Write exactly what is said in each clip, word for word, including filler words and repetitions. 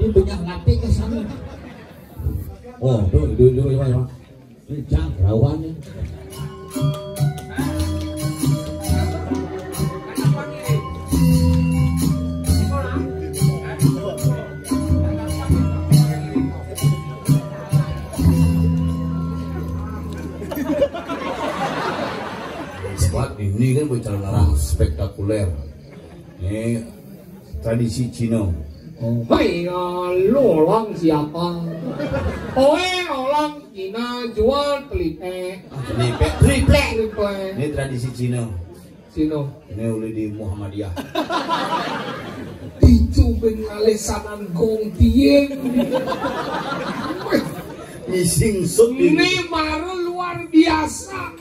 Banyak latih ke sana. Oh, tuh, itu, itu, itu, itu. Ini cangkrawannya. Sebab ini kan bicara orang spektakuler. Ini tradisi Cina. Oh, hai, ya, lu orang siapa? Oh, eh, orang Cina jual triplek. Ah, triplek, triplek. Triplek. Ini tradisi Cina. Cina. Ini oleh di Muhammadiyah. Itu ben ngalesanan gong tieng. Missing sound ini. Ini baru luar biasa.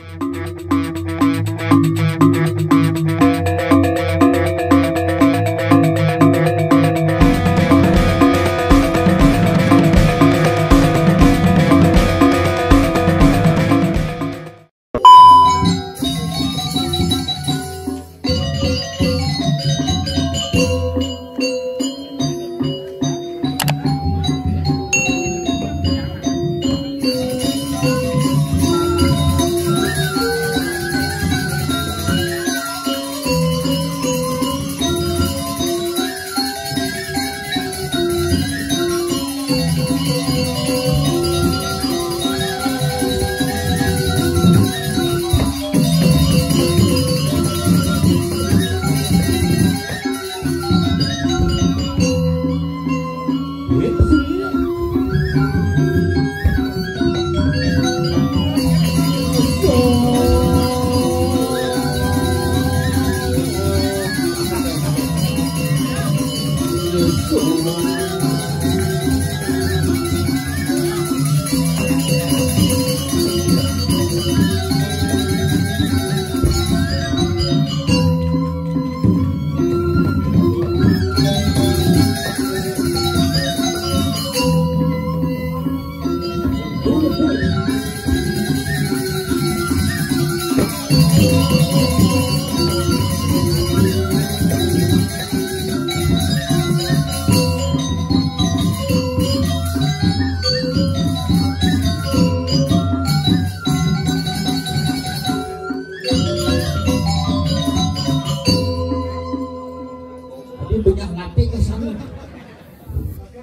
Tapi banyak latih ke sana.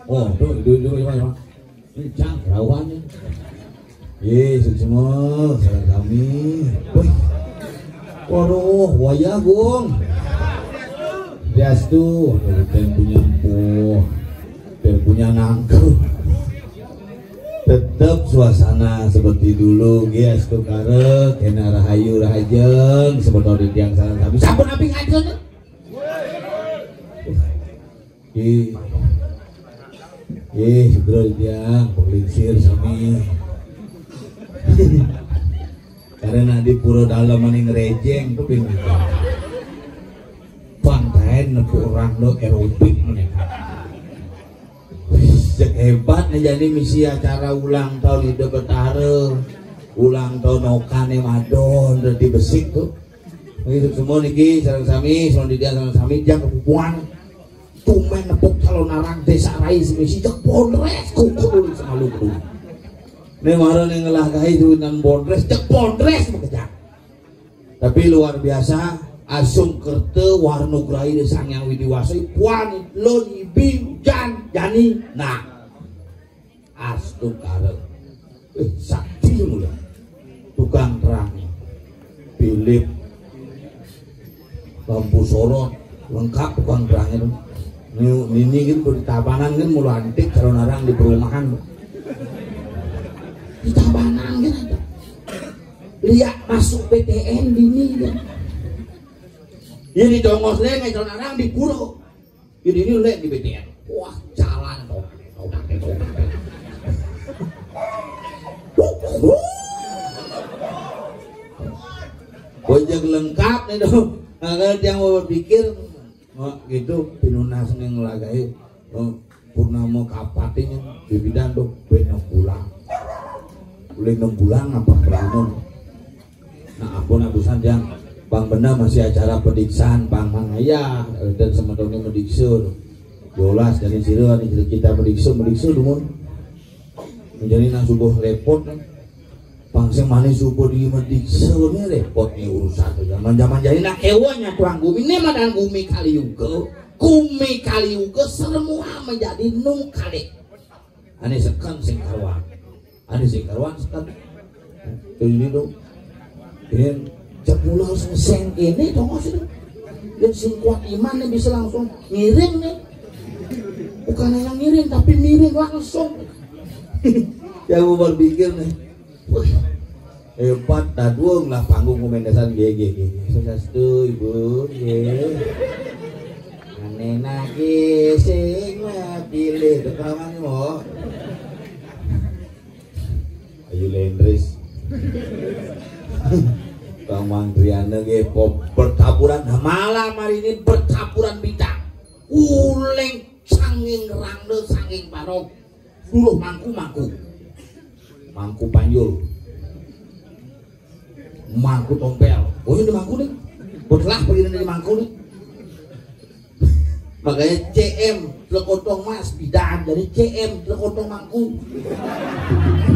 Oh, tuh, itu, itu, itu, itu. Ini cangkrawannya. Ye, suksma, sareng sami. Wih. Waduh, wayah, Gung. Diastu, waduh, tempunya empuh. Tempunya nangkep. Tetep suasana seperti dulu, nggih, astu karek, kena rahayu rahajeng, semeton titiang sareng sami. Sampun apik ngajeng. Ih. Ih, bro, dia penglingsir sami. Karena di Pura Dalem mending rejeng tuh ping. Pantai nepuk orang lo aerobik mereka. Wih, cek hebat nih jadi misi acara ulang tahun Ida Betara, ulang tahun Okane Madon, udah di Besik tuh. Nggih, semua niki sareng sami, sareng Didian sareng sami, jang kepupuan. Tumen nepuk calon arang desa rai semisi jek bondres kumpul semalu kudu. Nek mara ning ngelah gawe duwinan bondres, jek bondres makejang. Tapi luar biasa, asung kerta warna grai Sang Hyang Widi Wasa, puan lon ibi ujan jani. Nah. Astu kareng. Eh, sakti mula. Tukang terang. Pilip. Lampu sorot. Lengkap tukang terang itu. Ini, ini kan di Tabanan kan mula antik kalau narang di perumahan. Di Tabanan kan ada. Lihat masuk P T N dini kan. Ini dongos lenge kalau narang di pura. Ini, ini lek di B T R. Wah, jalan tomat, tomat, tomat. Bojek lengkap nih dong. Nah, kalau tiang mau berpikir, oh, gitu, pinunas nih ngelagai, oh, purnama kapat ini, bibidan tuh, ben enam bulan. Boleh enam bulan apa, pinunas? Nah, ampun, apusan, Jang. Bang, bener masih acara pediksaan, Bang, Bang, ya, dan semetonnya mediksa tuh. Yolas dari sira nih, kita meriksa meriksa dumun. Menjadi nang subuh repot nih. Pang sing manis subuh di meriksa nih, repot nih urusan tuh. Zaman zaman jadi nak kewan nya tuang gumi nih, madan gumi Kali Yuga. Gumi Kali Yuga semua menjadi nung kali. Ane seken sing karuan. Ane sing karuan seken. Kayak gini dong. Ini cek mula harus ngeseng ini dong, maksudnya. Yang sing kuat iman nih bisa langsung ngiring nih. Bukan yang ngiring, tapi miring langsung. Ya, aku berpikir nih. Wih, hebat, dah dua lah panggung pementasan, gé, gé, gé. Swastiastu, Ibu, gé. Ane nagi sing pilih, keterangan mau. Ayu Lendris. Kang Mang Triana gé pop bertaburan. Nah, malam hari ini bertaburan bintang. Uleng sanging rangda, sanging parok. Duluh mangku, mangku. Mangku panjul. Mangku tompel. Oh, ini mangku nih. Belah begini dari mangku nih. Makanya C M, Telekotong Mas, bidan dari C M, Telekotong Mangku.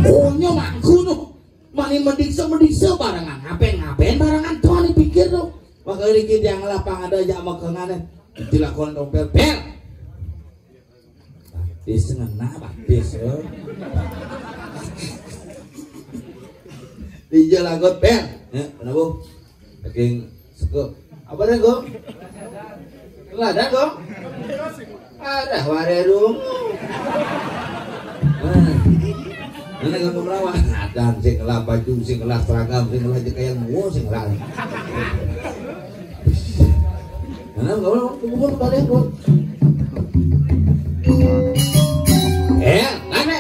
Oh, nya mangku tuh. Mani mediksa, mediksa barengan. Ngapain, ngapain barengan tuh, nih pikir tuh. Makanya dikit yang lapang ada aja sama kengannya. Tilakon tompel, pel. Batis ngena, batis, ya. Dijalagot, pel. Ya, kenapa? Saking seko. Apa dah, Gong? Lada, Gong? Ada warung. Nah. Mana kamu melawan? Ada sing ngelah baju, sing ngelah seragam, sing ngelah jekayang, wow, sing ngelah. Mana kamu, kamu balik, Gong? Eh, mana?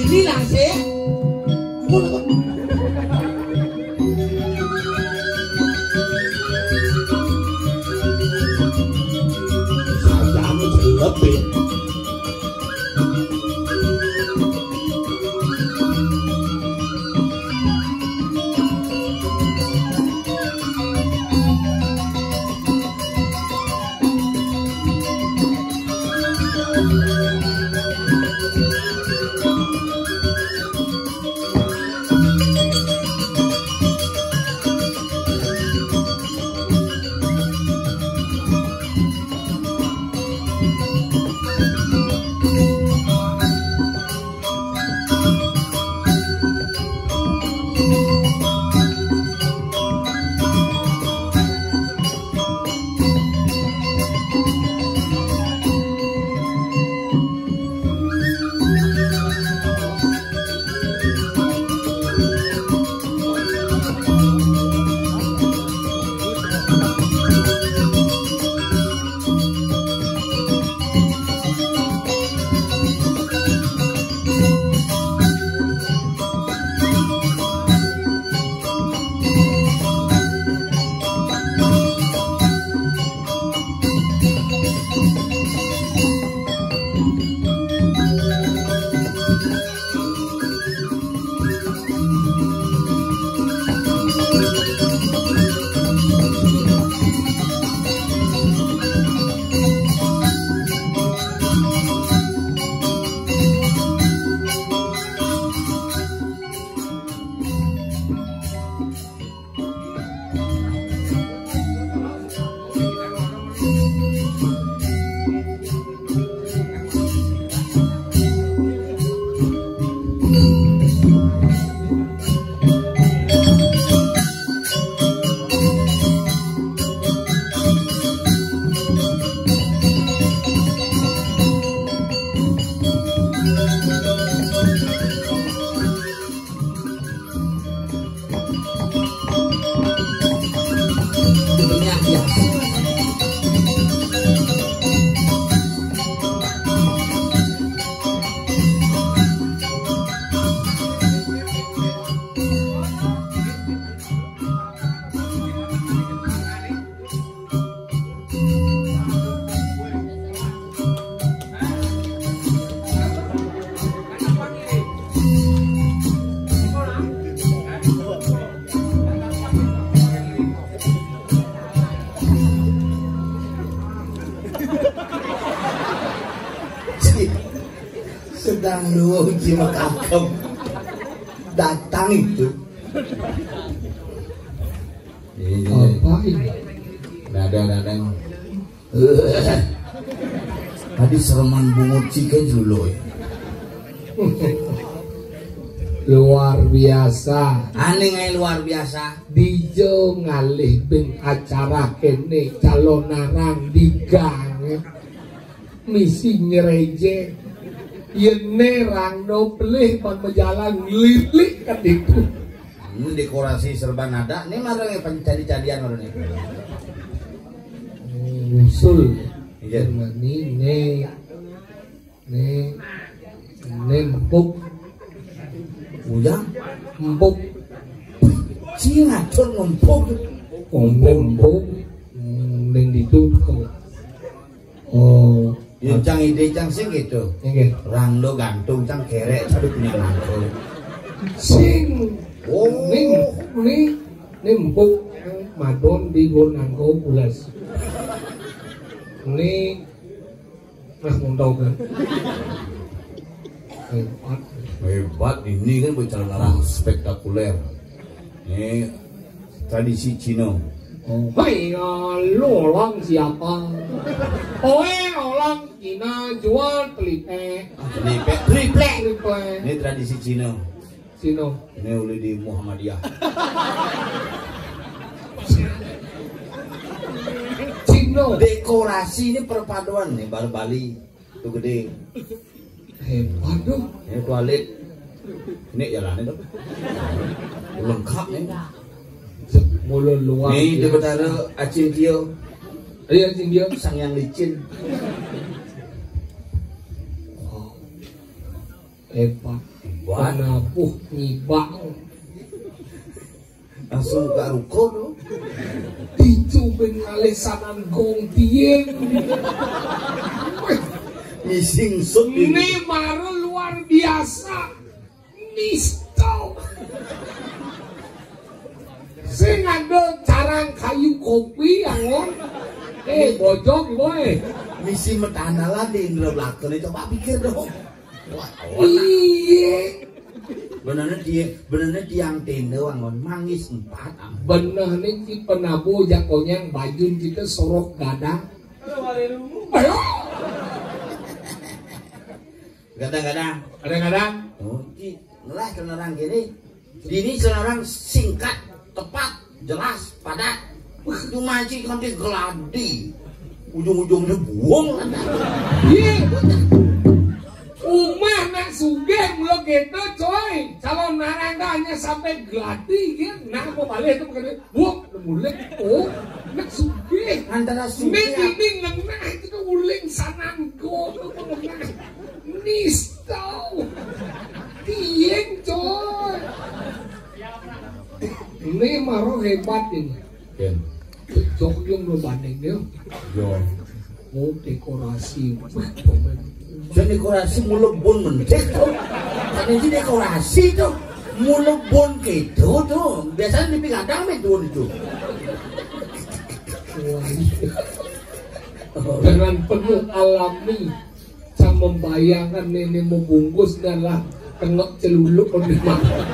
Ini lah sih. Sajamu sing lebih. Lu, jiwa kagem. Datang itu. Iya. Apa ini? Dadang, dadang. Tadi sereman bungut cike julu ya. Luar biasa. Aneh ae luar biasa. Dijo ngalih bing acara kene calon narang di gang. Misi nyereje. Yene rangno pelih pan bejalan nglilik kan ditu. Ini dekorasi serba nada. Ini marang yang cadi-cadian orang ini. Usul. Iya. Mani ne ne ne empuk. Uyang? Empuk. Cing atur ngempuk. Empuk, empuk. Hmm, ning ditu kok. Oh. Ya, cang ide cang sing gitu. Nggih. Rangno gantung cang kerek tapi punya mantul. Sing. Oh. Ning, ning, ning empuk madon di Gunung Pules. Ning, nah, mundur kan. Hebat. Hebat, ini kan bicara orang spektakuler. Ini tradisi Cina. Oh, hai, ah, lu orang siapa? Oh, eh, orang Cina jual triplek. Triplek, triplek. Triplek. Ini tradisi Cina. Cina. Ini uli di Muhammadiyah. Cina. Dekorasi ini perpaduan nih, Bali. Itu gede. Hebat dong. Ini kualit. Ini jalannya dong. Lengkap nih. Mulu luar. Nih, di biasa. Betara Acin Tio. Iya, Acin Tio. Sang yang licin. Oh. Hebat. Hebat. Penabuh nyibak. Langsung buka ruko tu. Ditu ben ngalih sanan gong tieng. Missing sut ini. Ini baru luar biasa. Nisto. Sing ada carang kayu kopi angon. Eh, bojong boy. Misi metanalan di Indra Belakang itu, coba pikir dong. Wah, iya. Benernya dia, benernya tiang tenda wangon mangis empat. Bener nih si penabuh jakonyang bajun kita sorok gadang. Ayo. Gadang-gadang. Gadang-gadang. Oh, ki ngelah kenerang gini. Ini selarang singkat, tepat, jelas, padat. Wah, itu mancing kan dia geladi. Ujung-ujungnya buang kan. Iya. Umah nak sugih mula gitu, coy. Calon narang dah hanya sampai geladi, ya. Nah, mau balik itu bukan buang, mulai. Oh, nak sugih. Antara sugih. Ini, ini ngengah itu tuh uling sananggo tuh ngengah. Nisto. Tieng, coy. Ini maro hebat ini. Ken. Cocok yang lo banding dia. Yo. Oh, dekorasi. Wah, komen. Dan dekorasi mulu bun mentik tuh. Kan ini dekorasi tuh. Mulu bun gitu tuh. Biasanya di Pigadang nih tuh itu. Wah, iya. Dengan penuh alami. Sang membayangkan nenek mau bungkus dan lah tengok celuluk di mana.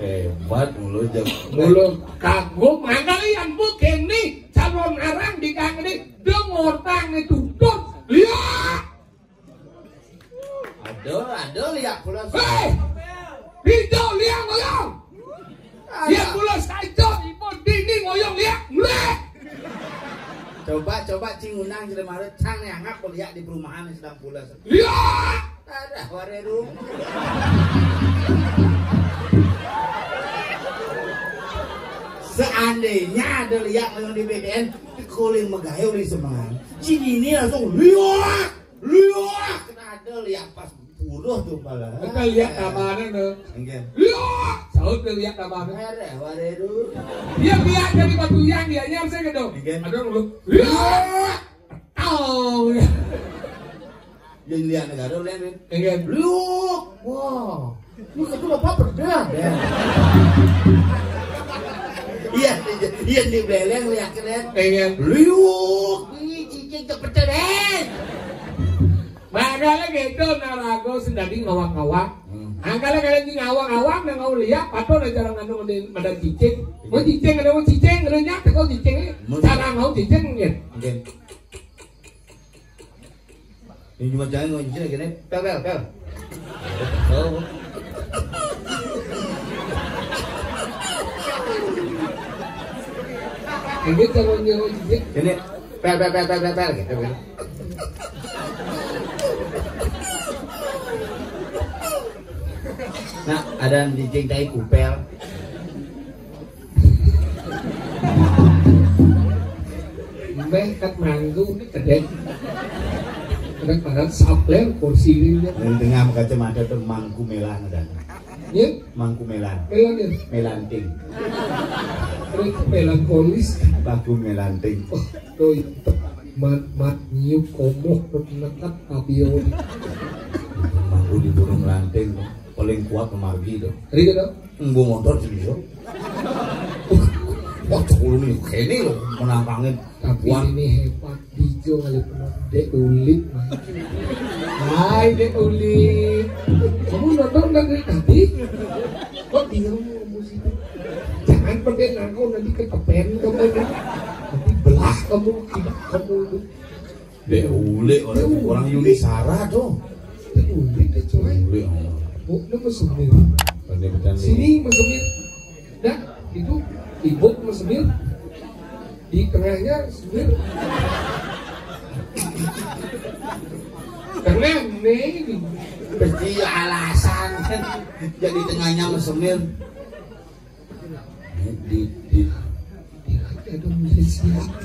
Hebat mulu jam. Mulu kagum angkalian bu kene calon arang di kang ini dia ngortang nih tutut. Lihat. Ada, ada lihat pula. Hei! Hijau liang ngoyong. Lihat pula saja ibu dini ngoyong lihat. Mulai. Coba, coba cing undang jelema cang nih anggap lihat di perumahan sedang pula. Lihat. Ada wareru. Seandainya ada lihat ngoyong di B T N, kuling megayo di semangan. Cing ini langsung lihat. Liak, ada liak pas buruh tuh pala. Kita liak tambahan tuh. Enggak. Liak, saut tuh liak tambahan. Ada, waduh. Dia liak dari batu yang dia nyam saya gitu. Enggak. Ada lu. Liak. Tahu. Yang liak negara lain. Enggak. Liak. Wah. Lu itu apa pedah? Iya, iya, di beleng liak liak. Enggak. Liak. Ini cicing kepedean. Mana Kala gitu narago sing dadi ngawak-ngawak. Hmm. Angkala kala di ngawak-ngawak nang kau lihat, patut aja orang anu di madan cicing. Mau cicing, ada mau cicing, ada nyata kau cicing. Mau cara mau cicing ya. Oke. Ini cuma jangan mau cicing gini, pel pel pel. Oh. Ini kalau nyuruh cicing. Ini pel pel pel pel pel pel gitu. Nah, ada yang dicintai kupel. Mbeh kat manggu ni kedek. Kedek parat sapler kursi ni dia. Yang tengah kacamata tu mangku melan ada. Ya? Mangku melan. Melan ya? Melanting. Terus melankolis. Baku melanting. Oh, tuh itu. Mat mat nyiu komoh nekat abio. Manggu di burung lanting paling kuat pemargi tuh. Ri gitu. Nggo motor sih bisa. Wah, sepuluh nih, ini loh menantangin. Tapi kuat. Ini hebat, Dijo kali pernah. Dek Ulit, Mas. Hai, Dek Ulit. Kamu nonton nggak dari tadi? Kok diam kamu situ? Jangan pakai nangkau, nanti ketepen kamu nih. Nanti belah kamu, tidak kamu itu. Dek Ulit, orang, orang Yuni Sara tuh. Dek Ulit deh, coy. Ulit, oh. Bu, lu mau semir. Pandai bercanda. Sini mau semir. Dah, itu ibu mau semir. Di tengahnya semir. Tengah nih. Pasti alasan. Jadi tengahnya mau semir. Di, di, di, ada musisi apa?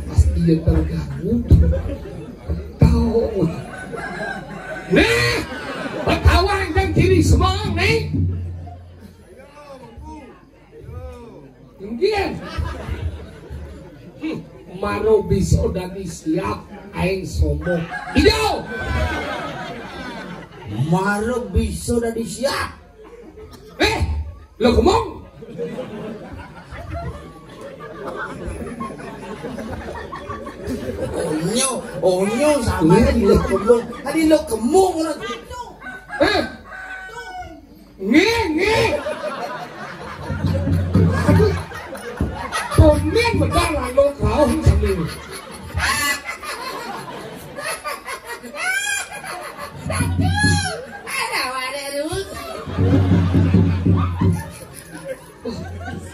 Pasti dia terganggu. Tahu. Nih, berkawan dan kiri semua nih. Kemudian, hmm, maro bisa dadi siap aing sombong. Hijau. Maro bisa dadi siap. Eh, lo kemong. Onyo, onyo sama. Iya, tadi lo kemong. Tadi lo kemong. Eh, nge, nge. Aduh. Komen bedah lalu kau sambil.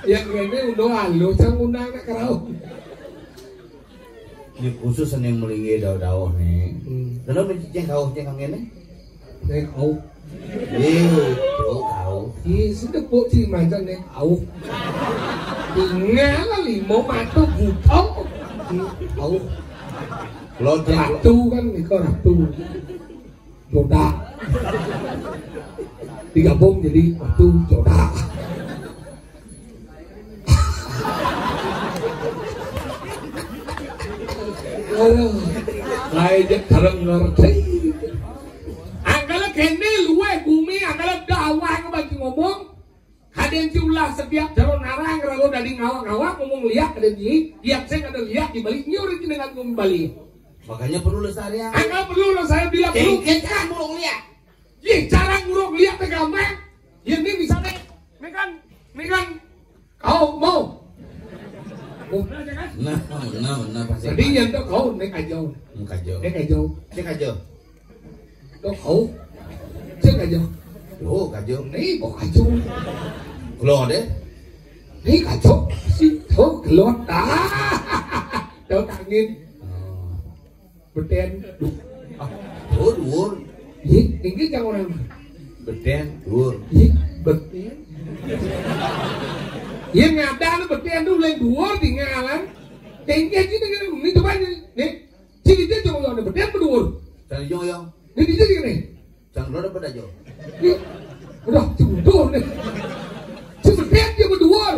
Yang ini udah halu, cang undang nak kerau. Ini khusus yang melinggi dauh-dauh nih. Hmm. Kenapa cicing kau ceng kang ini? Nek au. Iya, kau. Iya, sudah bu cing macam nek au. Tinggal lima mata buta. Au. Kalau ratu kan, itu ratu. Joda. Digabung jadi ratu Joda. Aduh, lain je kareng ngerti. Angkala kene luwe bumi, angkala dawa ke bagi ngomong. Kadén ti ulah setiap calon arang rago dadi ngawak-ngawak ngomong liak kadén ti, liak sing ada liak di balik nyiur itu dengan ngomong balik. Makanya perlu lestarian. Angkala perlu lestarian bila perlu. Kengkeng kan burung liak. Ye, cara nguruk liak teh gampang. Ye, ini misalnya, ini kan, ini kan kau mau. Oh, benar aja kan? Nah, nah, nah, pasti. Jadi yang tuh kau naik aja. Naik aja. Naik aja. Naik aja. Tuh kau. Cek aja. Oh, kajo. Nih, kok kajo? Keluar deh. Nih kajo. Si, oh, keluar. Ah, tuh angin. Oh. Beten. Ah, oh, dhuwur. Iya, tinggi cang orang. Beten, dhuwur. Iya, beten. Iya, ngadang beten tuh lain dhuwur tinggalan. Tinggi aja dengan ini coba nih. Nih, sini dia cuma orang beten berdhuwur. Cang ijo, yo. Ini dia gini. Cang lo dapat aja. Iya. Udah, cuma nih. Cuma beten dia berdhuwur.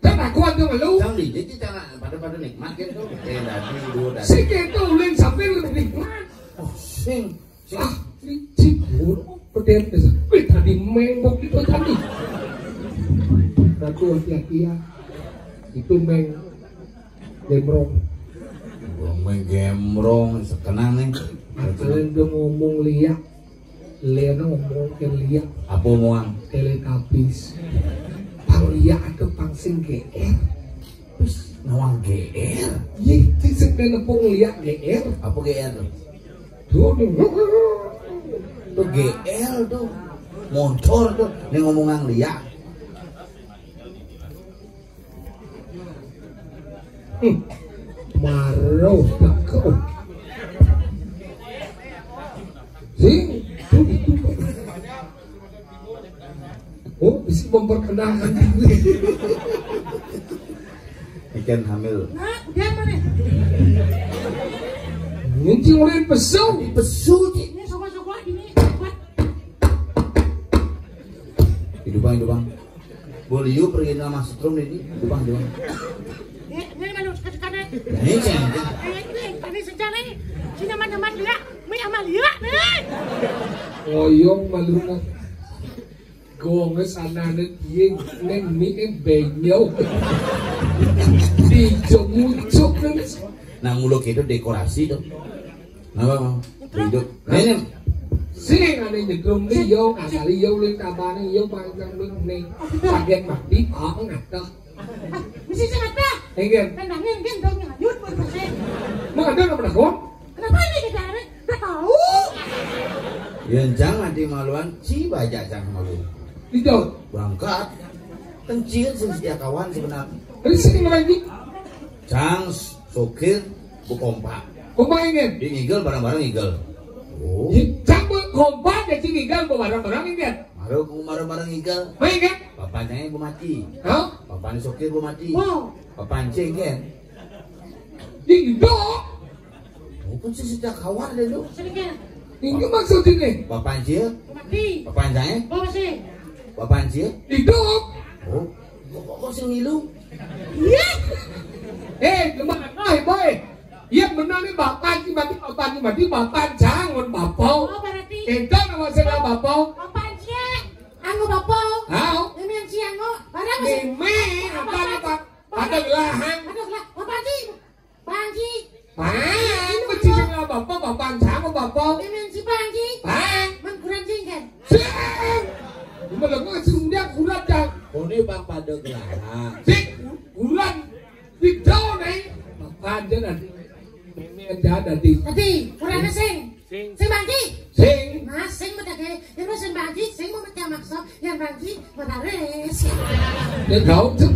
Kan aku aja malu. Cang di, jadi cang pada-pada nikmat kan tuh. Eh, dadi, dua dadi. Si keto ulin sampai lebih nikmat. Oh, sing. Sing. Ah, ini cibur. Beten desa. Wih, tadi mengbok itu tadi. Ratu hati-hati ya. Itu meng gembrong. Gembrong, meng gembrong, sekenang nih. Kalian udah ngomong liak, Lena ngomong ke liak. Apa ngomong? Teletabis. Pang liak atau pang sing G R. Terus nawang G R. Iya, sing sing kena pung liak G R. Apa G R tuh? Tuh, tuh. Tuh G L tuh. Motor tuh. Ini ngomongan liak. Hmm. Maro teko. Sing, tuh, tuh. Oh, bisa memperkenalkan diri. Ikan hamil. Nah, dia mana? Ngunci oleh pesu. Pesu, Ci. Ini sama-sama ini. Hidup, Bang, hidup, Bang. Boleh yuk pergi nama setrum ini. Hidup, Bang, hidup, Bang. Ini, ini malu sekali-sekali. Ini, Ceng. Eh, ini, ini sejarah. Sini teman-teman dia. Mi Amalia nih. Oyong malu. Gong sanane piye ning mi ing benyo. Dijuk-ujuk kan. Nah, mulo gitu dekorasi tuh. Napa, Bang? Hidup. Nah, ini. Sing ane nyedrum ni yo, asal yo uling tabane yo pancen uling ni. Saget mati, ah, ngadah. Mesti sing ngadah. Enggak. Kan nangin kan dong nyanyut pun mesti. Mau ada apa, Kong? Kenapa ini kita ada? Nggak tahu. Yen cang nanti maluan, si baja cang malu. Itu. Berangkat. Kencil sing setia kawan sebenarnya. Ini sing lagi. Cang sokir bu kompak. Kompak ini. Di ngigel bareng-bareng ngigel. Oh. Cang bu kompak jadi ngigel bu bareng-bareng ini. Maru ku bareng-bareng ngigel. Baik kan? Bapaknya bu mati. Hah? Bapaknya sokir bu mati. Wow. Bapak cing kan? Di Indo. Oh, pun sih sejak awal deh lu. Ini maksud ini. Bapak Anjir? Mati. Bapak Anjay? Bapak sih. Bapak Anjir? Hidup. Oh, kok, kok, kok sih ngilu? Iya. Eh, gimana? Eh, boy. Iya benar nih, Bapak Anjir mati, Bapak Anjir mati, Bapak jangan Bapak. Oh, berarti. Kita nama saya Bapak. Bapak Anjir. Anu Bapak. Hao. Ini yang si anu. Barang sih. Meme, apa, apa? Ada gelahang. Ada gelah. Bapak Anjir. Bangki. Bang, beci sing apa? Bapak sama bapak. Ini si Bangki. Bang. Men kurang singkat. Sing. Cuma lo nggak suruh dia kurang, Cang. Kone bang pada gelarang. Sing, kurang. Di daun, eh. Bapak aja nanti. Meme aja nanti. Tadi, kurang sing. Sing. Sing Bangki. Sing. Nah, sing betul, eh. Yang sing Bangki, sing mau minta maksud. Yang Bangki, madares. Ya, kau tuh.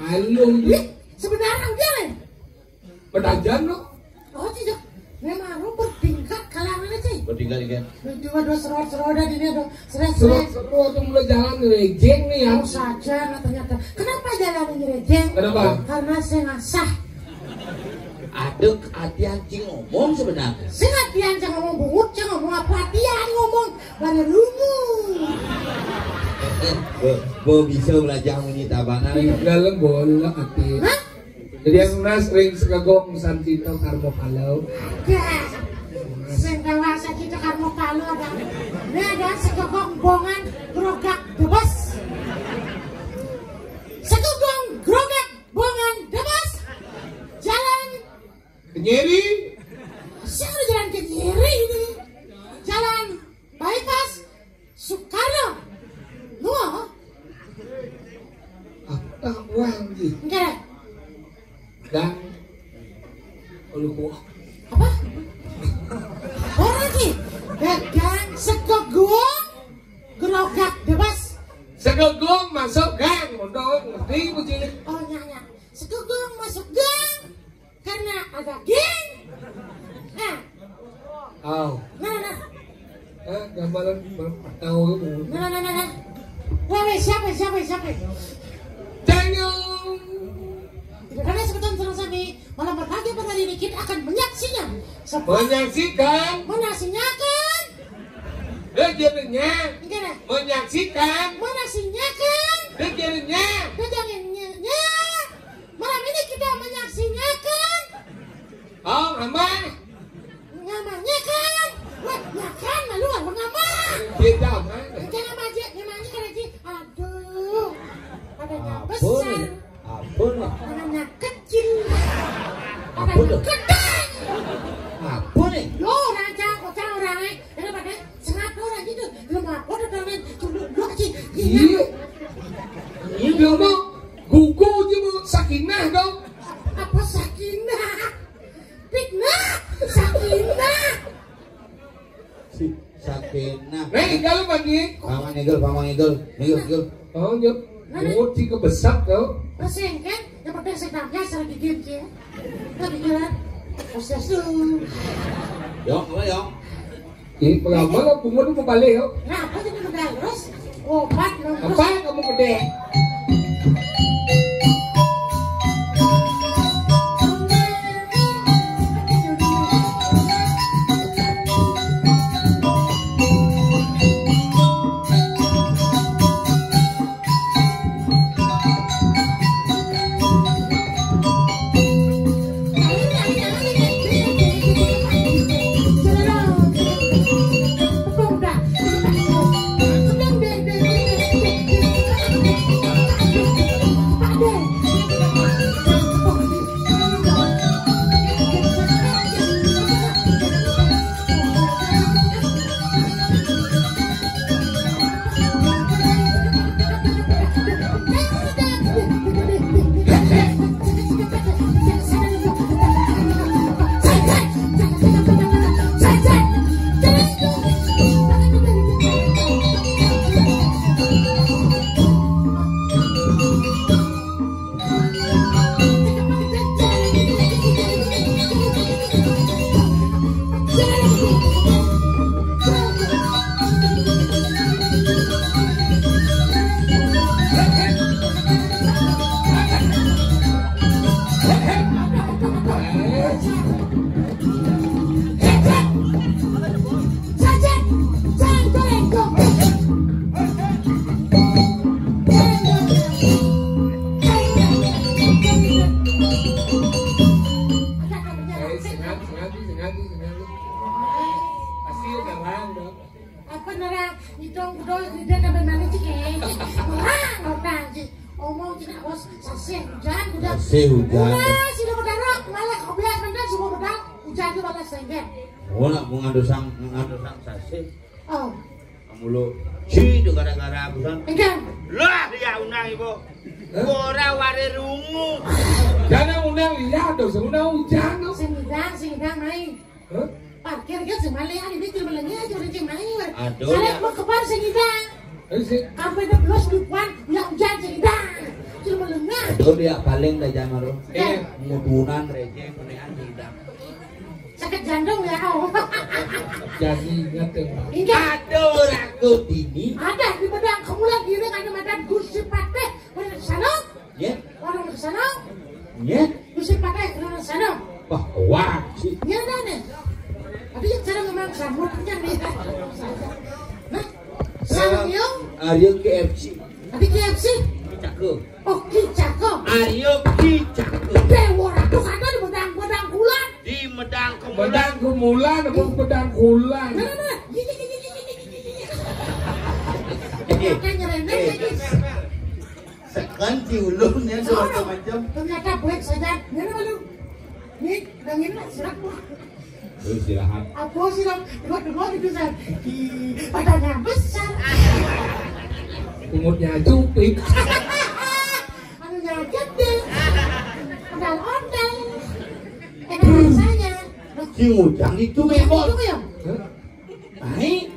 Halo. Ih, sebenarnya enggak, eh. Pedajan lo. Oh, tidak. Memang lo bertingkat kalangan sih. Bertingkat, iya. Cuma dua serot-serot dan ini tuh. Serot-serot. Serot-serot tuh mulai jalan rejeng nih ya. Oh, saja, nah, ternyata. Kenapa jalan ini rejeng? Kenapa? Karena saya ngasah. Aduh, hatian cing ngomong sebenarnya. Sing hatian cing ngomong bungut, cing ngomong apa hatian ngomong. Pada rungu. Eh, eh, bo, bo bisa belajar munyi tabanan. Di dalam bola hati. Hah? Jadi yang nas ring segegong san cinta karmo kalau. Ya. Sing dewasa kita karmo kalau ada. Ini ada segegong bongan gerogak bebas. Segegong gerogak bongan bebas. Jalan Kenyeri. Siapa jalan Kenyeri ini? Jalan Bypass Soekarno. Nuh. Apa uang di? Enggak. Dan. Aduh, kok. Apa? Orang ki. Dagang segegong gerogak bebas. Segegong masuk gang, untuk ngerti kucing. Oh, nyak, nyak. Segegong masuk gang. Karena ada geng. Nah. Aw. Nah, nah. Eh, gambaran tahu. Nah, nah, nah, nah, nah. Wah, weh, siapa, siapa, siapa? Daniel. Tidak ada sebutan terus kami. Malam berbahagia pada hari ini kita akan menyaksinya. Sebuah menyaksikan. Menyaksikan. Dia jadinya. Enggak ada. Menyaksikan. Menyaksikan. Dia jadinya. Dia jadinya. Malam ini kita menyaksikan. Oh, aman. Nyamannya kan? Wah, ya kan, malu apa nama? Beda, man. Oke, nama aja, namanya kan aja. Aduh. Padanya apa besar. Nih? Apa nih? Padanya kecil. Apa padanya nih? Gedang. Apa nih? Yo, Iya. Iya, dia mau gugu aja mau sakinah dong. Apa sakinah? Fitnah. Sakinah. Si sakinah. Nah, kalau pagi. Paman ngigel, paman ngigel. Ngigel, ngigel. Oh, iya. Mana? Oh, si kebesak tuh. Pasien kan? Yang penting sedangnya saya gigit ya. Tapi ya. Proses dulu. Yo, apa yo? Ih, pengalaman lah, bunga tuh mau balik yo. Nah, apa tuh udah terus? Obat dong. Apa kamu gede? Apa nara hidung udah gede sampai mana sih, eh? Wah, nona sih. Omong tidak bos, sasih hujan udah. Sasih hujan. Udah, sih udah berdarah, malah kau bilang bener semua berdarah, hujan tuh malah senggen. Oh, nak mau ngandusang, ngandusang sasih. Oh. Kamu lo, ci itu gara-gara aku kan. Enggak. Lah, ya unang ibu. Hah? Ora ware rungu. Jangan unang lihat dong, unang hujan dong. Sing ngidang, sing ngidang main. Hah? Parkir kan sing malih, ini cuma lengah aja orang cing main. Aduh, saya ya. Mau kebar sing ngidang. Eh, sih. Apa itu plus dukuan, ya hujan sing ngidang. Cuma lengah. Aduh, dia paling dah jangan lo. Eh. Mudunan receh, penehan sing ngidang. Sakit jantung ya, oh. Jadi ingat ya. Ingat. Aduh, ragu dini. Ada di bedang kemulan diri ada madan Gusti Patih. Mana ke sana? Ya. Orang ke sana? Ya. Gusti Patih orang ke sana. Wah, wah, sih. Ya, ada nih. Tapi yang cara memang sambut kan nih. Nah, sama yo. Aryo K F C. Tapi K F C. Cakep. Oh, Ki Cakep. Aryo Ki Cakep. Dewa Ratu kata di bedang-bedang kulan. Di medang kemulan. Bedang kemulan, apa bedang kulan? Mana, mana? Gigi, gigi, gigi, gigi, gigi. Eh, makanya remeh eh, lagi. Sekan di ulun ya, oh, segala macam. Ternyata buat saja. Mana, mana? Nih, udah ngini lah, silakan. Terus istirahat. Apa sih, Bang? Dua-dua gitu, San. Ih, badannya besar. Punggungnya cupik. Anunya gede. Ondel-ondel. Enak rasanya. Si Ujang itu, Bos. Itu ya? Hah? Naik.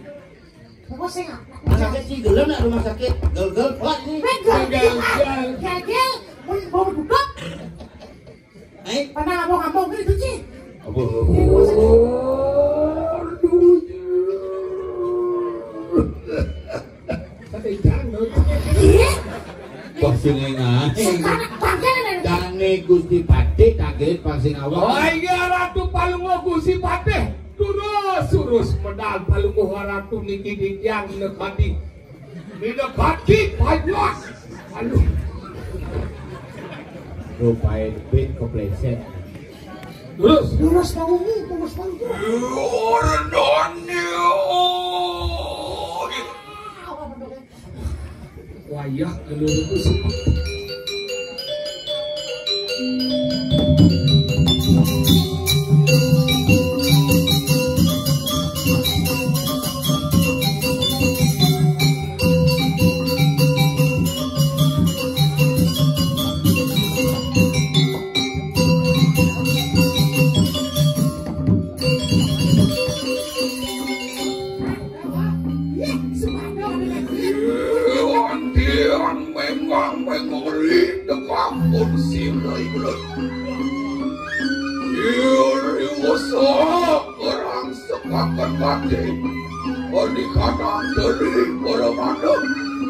Apa sih, nggak? Rumah sakit sih, gelem nggak rumah sakit? Gel-gel, kuat ini. Gagal. Gagal. Gagal. Mau, mau buka. Eh? Pernah ngomong-ngomong gitu, Ci? Apa? Iya. Wah, sing engan. Sekarang panggil ada. Dane Gusti Patih, kaget pang sing awak. Oh iya, Ratu Palungguh Gusti Patih. Durus, durus, medal Palungguh Ratu niki dijang nekadi. Mina kaki panjang. Aduh. Rupain pin kepleset. Lurus. Lurus, Pak Wungu, lurus, Pak Wungu. Lurus, Doni. Wayah, lurus. Engkang mengori dekakun silih. Iri wasa orang sekakan mati. Onikana teri para manuk.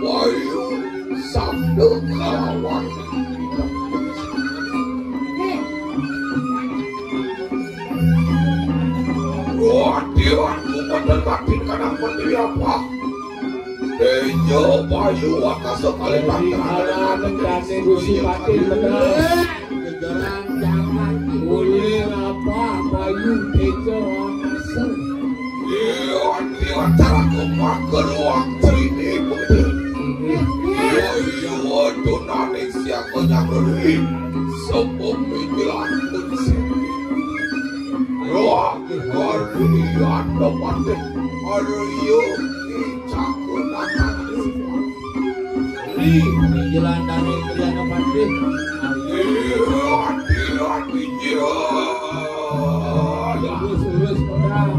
Wayu sabda kalawan. Wah, dia aku mati kanang menteri apa? Tejo bayu akasa Kalimantan. Alam kate Gusti Patih bener. Gegeran jangan boleh apa bayu tejo akasa. Iya, iya, cara kemak keruang cerini betul. Iya, iya, tunaning siapa nyameri. Sebumi dilanjut sini. Roh, Arya Depati, Arya Wicaksono. Ri, Jelandane Kriana Patih. Iya, iya, iya. Lurus, lurus, pedang.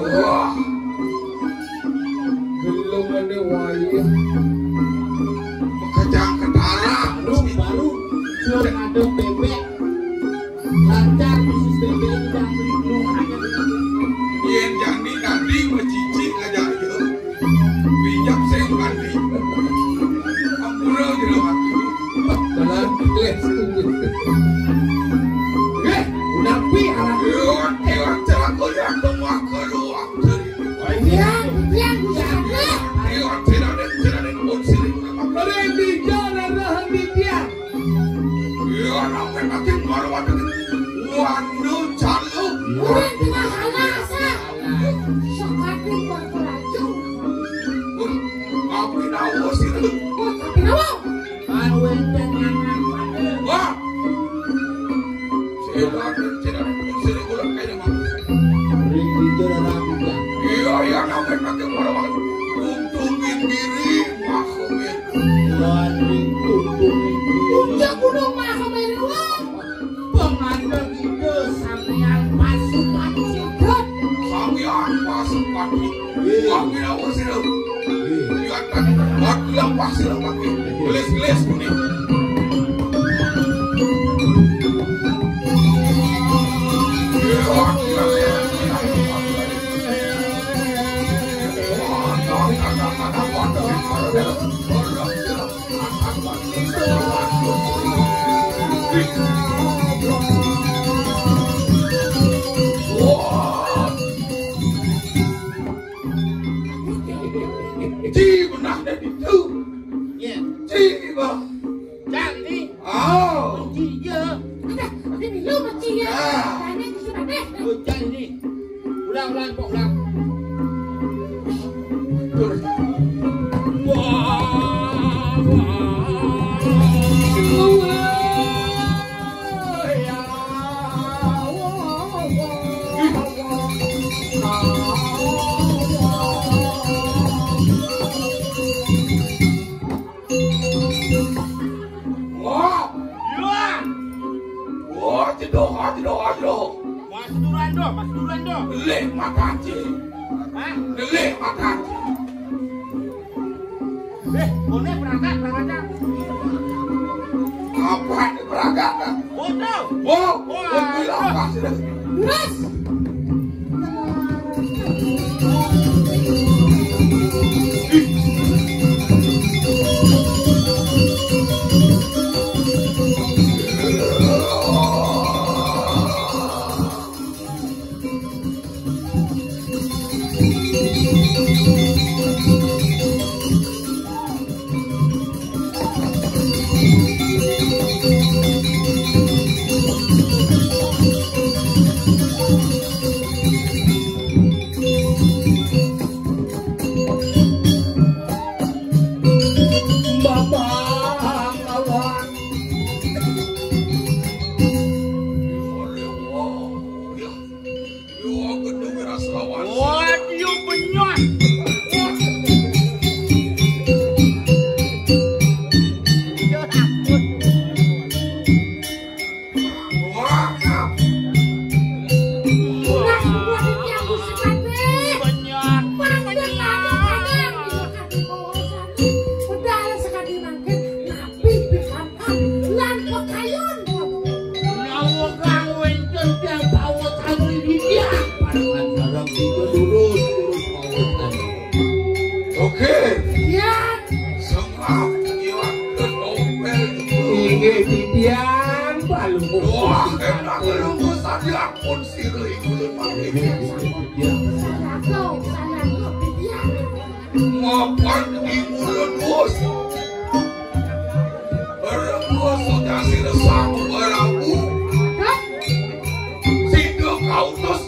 Wah. Gelem ane wayah. Kejang ketara. Baru, baru. Sudah ada bebek. Lancar bisnis bebek itu jangan beli belum. Yen jani tadi mecici aja ya. Pinjam sing mandi. Ampura jero ati. Dalam les. Eh, udah pi arah. Yo, yo, celaka ya, tengah keluar. Tiang, tiang, tiang. Yo, tidak ada, tidak ada pun sini. Mari bicara roh di tiang. Iya, nang makin marwati. Waduh, calo. Urang tengah halasa. Sakating berpelacur. Tapi nawo sih. Oh, tapi nawo. Kan wenten nyangan pada. Wah. Sila, sila, sila, ulang kayak nama. Ring bicara rapi, ya. Iya, iya, nang makin marwati. Untung diri, masuk. Wanding tutung iki. Puncak Gunung Mahameru. Pengandel ide Samyang Pasupan Cigot. Samyang Pasupan. Iya. Kami awal sila. Iya. Iya, kan. Mati lampah sila pakai. Gelis-gelis kuning. Iya, iya, iya, iya. Ci, benah deh itu. Iya. Ci, Bang. Cantik. Oh. Benci dia. Ada, ada dulu benci dia. Ah. Tanya ke si Bapak. Oh, cantik. Ulang, ulang, kok ulang. Wah. Iya. Wah, cedoh, cedoh, cedoh. Mas Durando, Mas Durando. Leh mataci. Hah? Leh mataci. Eh, koné perangkat, perangkat. Apa ini perangkat? Foto. Oh, wah. Foto apa sih? Terus. Papan ingulun wus. Berengos sodang sira sang Prabu. Sida kautus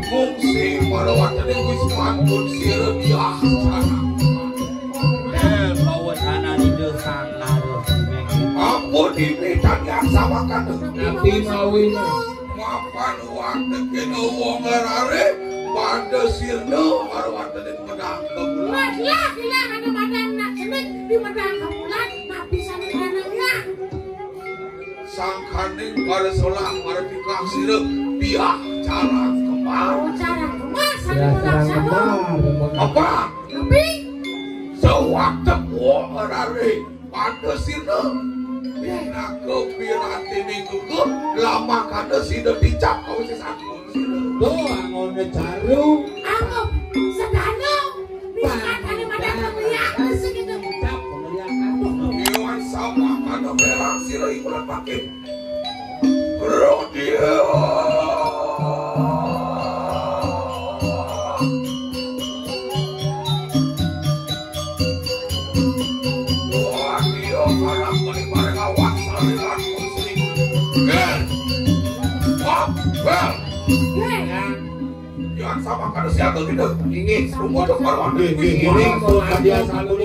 ngungsi marwatene Wisman pun sira diah sarana. Eh, bawa tanah di desa ngarep. Ampun, ini tanyaan sama kan. Tapi mawin. Mapan wanteke wong rare pada sirna marwatene medang kebulan. Lah, lah, ada madang nak jenik di medang kebulan, napi sane lanangnya? Sangkaning para solah, para tikah sira, biah carang kembar. Oh, carang kembar, sane ya, carang kembar. Apa? Napi? Sawatek wong rare. Pada sirna. Pinaka pirantining gugur, lamakana sida ticap kawise sampun sira. Tuh, angone jarum. Anggo sedana, miskatane madang pemilihan, segitu. Ticap pemilihan. Iwan sama kana merang sira ikulan pakin. Rodia. Yang sama kada siaga kita. Inggih. Rumput kepala. Inggih, inggih. Inggih. Inggih. Inggih.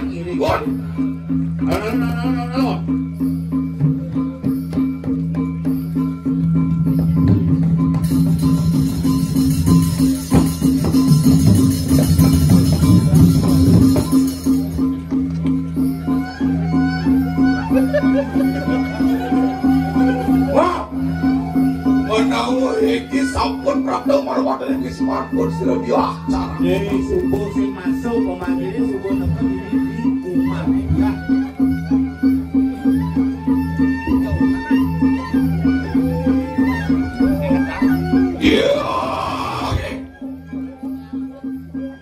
Inggih. Inggih. Wah, menawa iki sampun prapta marwatene iki sampun sira biah cara. Nggih, subuh sing masuk, pemanggilnya subuh nonton ini di rumah ya. Iya.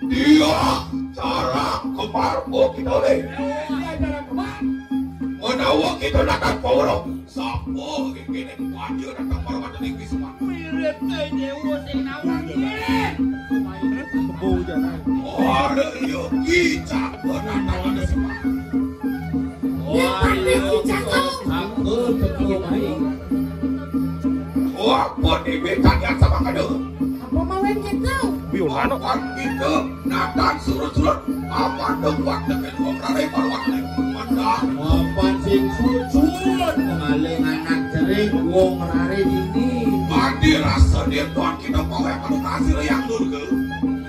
Dia carang kembar kita le. Menawa kita datang pawara, sapa iki nek wajah datang pawara ning Bisma? Mirip ke dewa sing nawang. Kebo jalan. Ora yo kicak datang ada Bisma. Wah, iya, cakep. Cakep, cakep, baik. Wah, pun ini tanya sama kado. Apa mau yang cakep? Biu, anu. Papan kita, natan surut-surut. Papan dong waktu kedua kali, baru waktu kedua. Papan sing surut-surut. Mengaling anak cerik, wong rare ini. Mati rasa dia tuan kita mau yang anu kasih yang durga.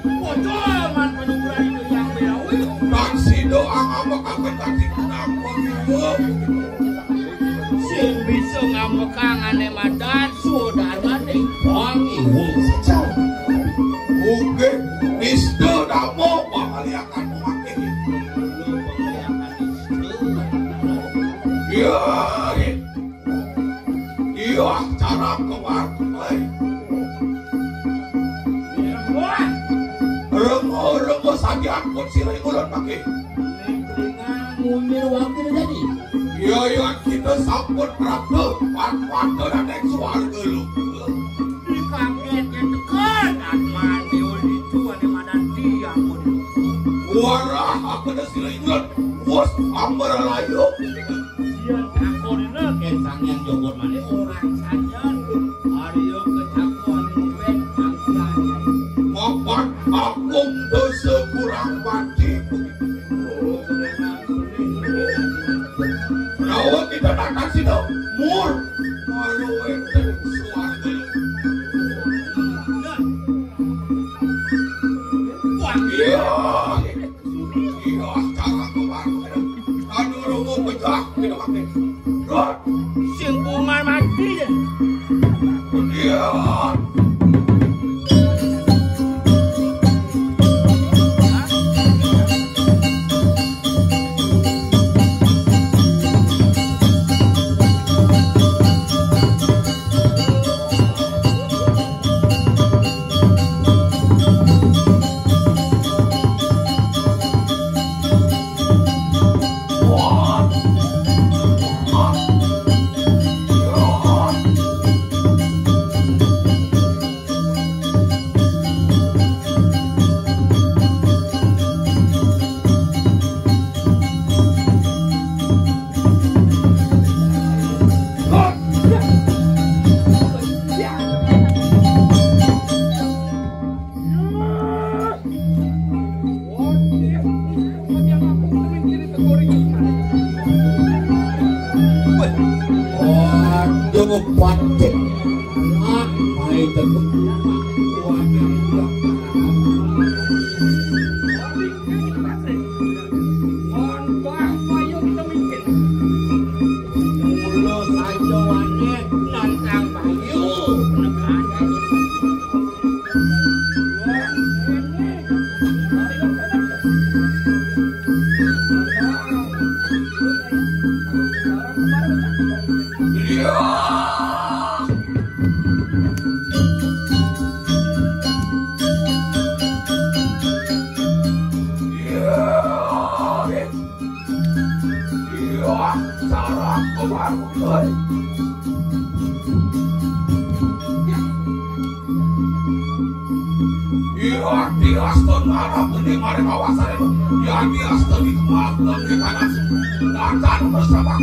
Bocor man panugrahan itu yang berawi. Tan sida angambekaken kati kenapa ngiwa. Sing bisa ngambekang ane madan sudarmane wong iwa. Oke, nista damo pangaliakan mati. Ya, iya, cara kemar, kemai. Renggo-renggo saja ampun sira ulun pakai. Munir wakil jadi. Iya, iya, kita sampun prapta, pan-, pan-, dan ing swarga lho. Dikaget yang tekan, dan mandi itu ada madan dia pun. Warah, aku ada sira ulun. Bos, ambar layu. Yen takonina kén Sang Hyang Jogor Manik orang saja. Arya kecakon mupet angkian. Mapan agung dosa kurang pati. Rawa kita datang sini. Mur. Malu enten suarga. Wah, iya. Iya, cara kemarin. Anu, rungu pecah, kita pakai. Rot. Sing bungan mati ya. Iya. Diaston marang pundi maring awasané. Yan diaston iki maklum di panas. Akan bersama.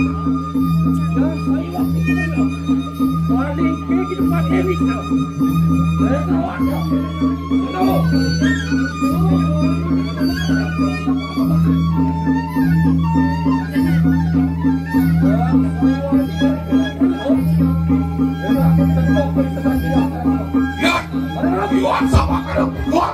Yan, yan sama karo kuat.